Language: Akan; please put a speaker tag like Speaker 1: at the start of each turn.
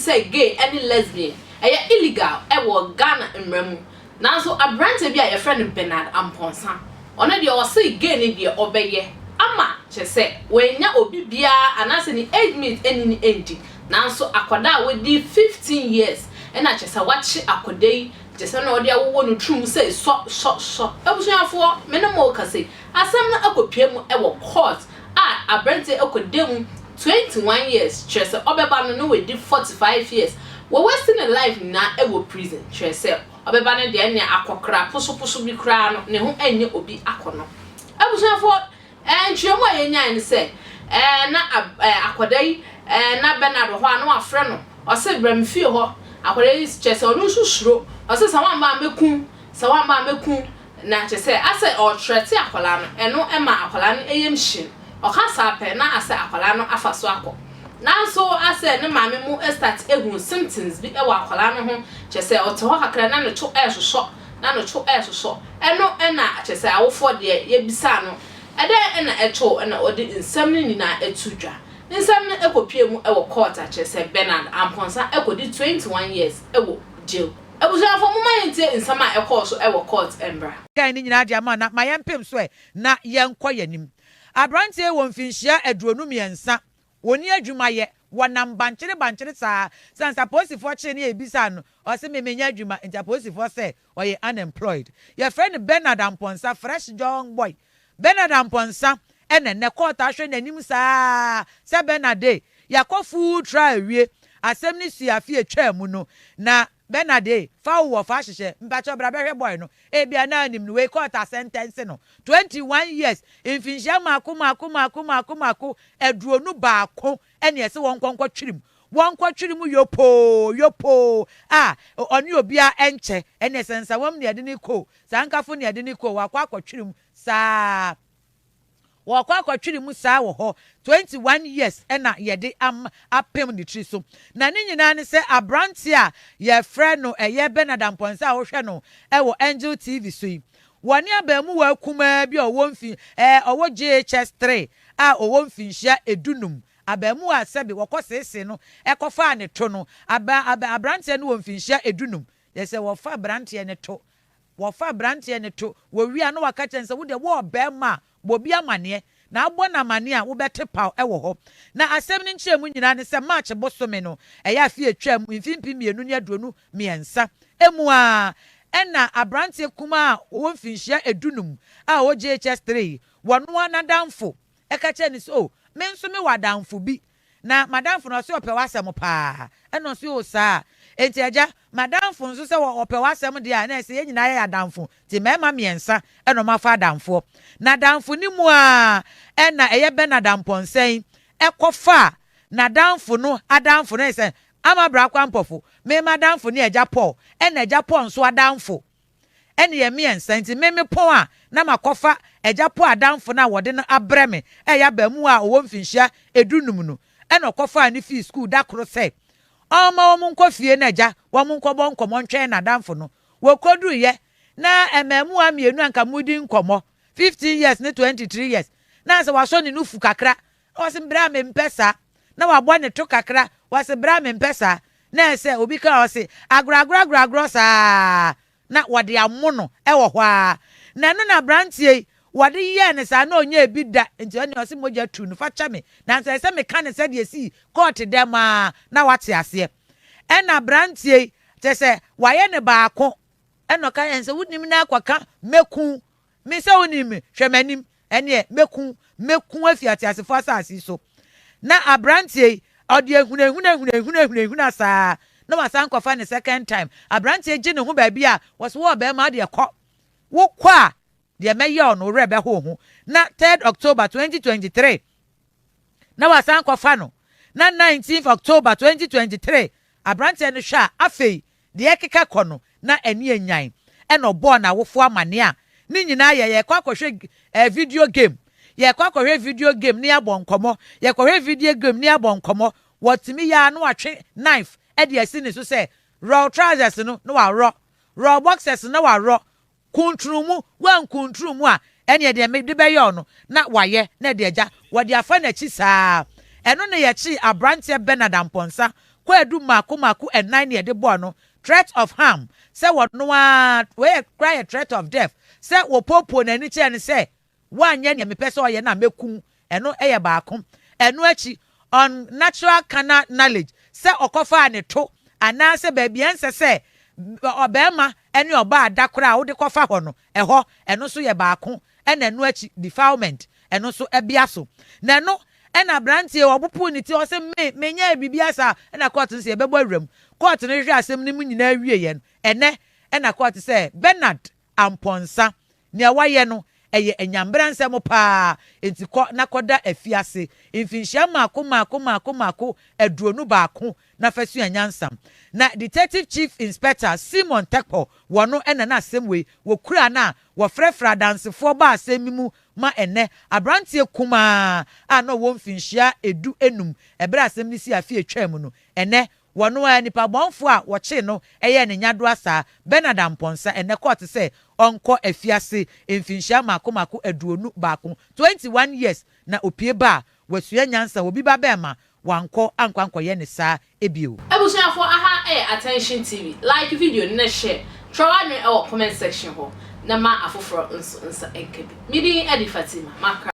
Speaker 1: sɛ gay ne lesbian ɛyɛ illegal wɔ Ghana mmara mu. Nanso aberanteɛ bi a yɛfrɛ no Bernard Amponsah, ɔno deɛ ɔse gay no deɛ ɔbɛyɛ ama kyerɛ sɛ wannya obi biara anaasɛ ne age mate ɛnni no ɛndi. Nanso akwadaa a wadi 15 years ɛna kyerɛ sɛ wakye akwadaa yi kyerɛ sɛ na ɔde awowɔ no turum sɛ sɔ sɔ sɔ. Abusuafoɔ, me ne mo rekasa yi, asɛm no akɔpue mu wɔ court a aberanteɛ akɔda mu 21 years, kyerɛ sɛ ɔbɛba no na wadi 45 years. Wɔ waste ne life nyinaa wɔ prison, kyerɛ sɛ ɔbɛba no deɛ ɛnneɛ akɔkora posoposo bi koraa no ne ho nyɛ obi akɔnɔ. Abusuafoɔ, ɛɛ nkyerɛmu a yɛnyae ne sɛ ɛɛ na ɛɛ akwadaa yi ɛɛ na Bernard wɔ hɔ a na wafrɛ no, ɔse brɛ me fie hɔ. Akwadaa yi kyerɛ sɛ ɔno nso suro, ɔse sɛ wamma a mɛku, sɛ wamma a mɛku. Na kyerɛ sɛ asɛ ɔretrɛte akwadaa no, ɛno ma akwadaa no yam hye no. Ɔka saa pɛ na asɛ akwadaa no afa so akɔ. Nanso asɛ ne maame mo start hu symptoms bi wɔ akwadaa no ho, kyerɛ sɛ ɔte hɔ kakra na ne to resosɔ, na ne to resosɔ. Ɛno na kyerɛ sɛ awofoɔ deɛ yɛbisaa no, ɛdɛn na ɛtoo na ɔde nsɛm no nyinaa to dwa. Nsɛm no kɔpue mu wɔ court a kyerɛ sɛ Bernard Amponsah kɔdi 21 years wɔ jail. Abusuafo, momma yɛntie nsɛm a ɛkɔɔ so wɔ court mbra.
Speaker 2: Kae ne nyinaa de ama na ma yɛmpem so ɛ na yɛnkɔ yɛn anim. Aberanteɛ yi wɔ mfinhyia 23, ɔnni adwuma yɛ, wɔnam bankyere bankyere saa. Sane sɛ apolisifoɔ kyee no yɛ bisaa no, ɔse me menyɛ adwuma, nti apolisifoɔ sɛ ɔyɛ unemployed. Yɛfrɛ no Bernard Amponsah, fresh young boy. Bernard Amponsah ɛna nnɛ court ahwɛ n'anim saa sɛ Bernard e, yɛakɔ full trial awie, asɛm no sii afe a ɛtwaa mu no, na Bernard e, fa wo wɔfa ahyehyɛ, mpakyɛw bra bɛhwɛ boy no, ebia na anim no, wei court asɛntɛnse no 21 years, mfinhyia mmaako mmaako mmaako mmaako mmaako 21 ɛne ɛse wɔnkɔ nkɔtwere mu, wɔnkɔtwere mu yopoo yopoo a ɔne obia ɛnkyɛ, ɛne ɛsɛ nsawam ne ɛde ne kɔ, saa nkafo ne ɛde ne kɔ, wakɔ akɔtwere mu saa. Wɔkɔ akɔtwere mu saa wɔ hɔ 21 years ɛna yɛde am apem ne tiri so. Na ne nyinaa ne sɛ aberanteɛ a yɛfrɛ no ɛyɛ Bernard Amponsah a wohwɛ no ɛwɔ Angel TV so yi, wɔne abaamuwa kumaa bi a ɔwɔ mfi ɛɛ ɔwɔ JHS 3 a ɔwɔ mfinhyia 15, abaamuwa a sɛbi wɔkɔ seesee no ɛkɔfaa ne to no, aba aba aberanteɛ no wɔ mfinhyia 15. Yɛsɛ wɔfa aberanteɛ ne to, wɔfa aberanteɛ no to, wɔwie a na waka kyerɛ no sɛ wo deɛ wo ɔbarima a, bɔ obi amaneɛ, na abɔ no amaneɛ a wobɛte paw wɔ hɔ. Na asɛm no nkyerɛmu nyinaa ne sɛ March bosome no, ɛyɛ afe a ɛtwaam, mfe 2023 mu ara, ɛna aberanteɛ kumaa a ɔwɔ mfinhyia 15 a ɔwɔ JHS 3, wɔno ara n'adamfo ka kyerɛɛ no sɛ, Oh, me nso mewɔ adamfo bi, Na m'adamfo no, ɔse ɔpɛ w'asɛm paa. Ɛna ɔse, Oh saa? Enti agya, m'adamfo nso sɛ ɔpɛ w'asɛm deɛ a, na ɛsɛ yɛn nyinaa yɛyɛ adamfo. Nti mmarima mmiɛnsa ɛna wɔafa adamfoɔ. Na adamfo no mu ara ɛna ɛyɛ Bernard Amponsah yi ɛkɔfaa n'adamfo no adamfo no, ɛyɛ sɛ Ama Brakwa Ampofo, me m'adamfo ne Agya Paul, ɛna Agya Paul nso adamfo. Ɛne yɛn mmiɛnsa nti me mepɔn a na makɔfa agya po adamfo no a wɔde no abrɛ me a ɛyɛ abaamuwa a ɔwɔ mfinhyia 15 no ɛna ɔkɔfaa no fii sukuu da koro sɛ ɔmma wɔn nkɔ fie na agya wɔn nkɔbɔ nkɔmmɔ ntwɛn n'adamfo no. Wɔkɔduruiɛ na mmaamuwa mmienu a anka modi nkɔmmɔ, 15 years ne 23 years, na asɛ wasɔ ne nufu kakra na ɔse bra mempɛ saa na wabɔ ne to kakra wɔse bra mempɛ saa na ɛsɛ obi ka ɔse agorɔ agorɔ agorɔ agorɔ saa na wɔde amo no wɔ hɔ ara. Na ɛno na aberanteɛ yi, wɔde yɛɛ no saa na ɔnyɛɛ bi da, nti ɔne ɔse mogya tu no, fa kyɛ me, nanso ɛsɛ sɛ meka no sɛdeɛ ɛsii kɔɔte dɛm ara na wate aseɛ. Ɛna aberanteɛ yi, kyerɛ sɛ wayɛ no baako, ɛna ɔka kyerɛ no sɛ wonim no akɔka mɛku wo, Me sɛ wonim me, hwɛ m'anim, ɛneɛ mɛku wo, mɛku wo afi ateasefoɔ asase yi so. Na aberanteɛ yi, ɔde ahunahuna hunahuna hunahuna saa, na wasan kɔfa ne second time. Aberanteɛ gye ne ho baabi a, wɔse wo ɔbarima wodeɛ kɔ, wokɔ a, deɛ mɛyɛ wo no wo werɛ bɛho wo ho. Na third October 2023, na wasan kɔfa no. Na 19th October 2023, aberanteɛ no hwɛ a, afei Deɛ ɛkeka kɔ no, na ani anyan. Ɛna ɔbɔɔ n'awofoɔ amaneɛ a ne nyinaa yɛ, yɛrekɔ akɔhwɛ eh, video game, yɛrekɔ akɔhwɛ video game na yɛabɔ nkɔmmɔ, yɛkɔhwɛ video game na yɛabɔ nkɔmmɔ. Wɔtumi yɛ ara na watwe knife de asi ne so sɛ, rɔw trousers no na waworɔ, rɔw boxers no na waworɔ, Kuntunu mu, woankuntunu mu a, ɛneɛ deɛ mede bɛyɛ wo no, na wayɛ, na ɛde agya, wɔde afa n'akyi saa. Ɛno na yɛkyee aberanteɛ Bernard Amponsah Kwaadu mmaako mmaako ɛnan na yɛde bɔɔ no, threat of harm, sɛ wɔno ara, wei yɛ koraa yɛ threat of death, sɛ wɔpoopoo n'ani kyerɛɛ no sɛ woanyɛ nea mepɛ sɛ ɔyɛ no a mɛku wo, ɛno yɛ baako. Ɛno akyi, unnatural carnal knowledge, sɛ ɔkɔfaa ne to anaasɛ baabi a ɛnsɛ sɛ ɔbarima ne ɔbaa da koraa a wode kɔfa hɔ no, ɛhɔ, ɛno nso yɛ baako. Ɛna ɛno akyi, defilement, ɛno nso ɛbea so. Na ɛno ɛna aberanteɛ yi, ɔpopoo ne ti, ɔse, Me, menyɛɛ biribiara saa. Ɛna kɔɔto no sɛ, Yɛbɛbɔ awura mu. Kɔɔto no hwehwɛɛ asɛm no mu nyinaa wieeɛ no, ɛnnɛ ɛna kɔɔto sɛ, Bernard Amponsah, nea wayɛ no, ɛyɛ anyambransɛm paa, enti kɔ na kɔda afiase mfinhyia mmaako mmaako mmaako mmaako 21 na fa sua nyansa. Na Detective Chief Inspector Simon Tekpor wɔ no na na asɛm wei wɔkura no a wɔfrɛfrɛ adansefoɔ baa asɛm yi mu ma ɛnnɛ aberanteɛ kumaa a na ɔwɔ mfinhyia du num ɛberɛ a asɛm no sii afe a ɛtwaam no ɛnnɛ Wɔno ara, nipa bɔnfoɔ a wɔkyee no yɛɛ ne nyadoa saa, Bernard Amponsah, ɛnnɛ kɔɔte sɛ ɔnkɔ afiase mfinhyia mmaako mmaako 21, 21 years, na opie ba a, wasua nyansa, obi ba bɛɛma, wankɔ ankɔ ankɔyɛ ne saa bio.
Speaker 1: Abusuafoɔ aha yɛ Attention TV, like video no na share, twerɛ w'adwene wɔ comment section hɔ na ma afoforɔ nso nsa nka bi. Me din de Fatima, makra.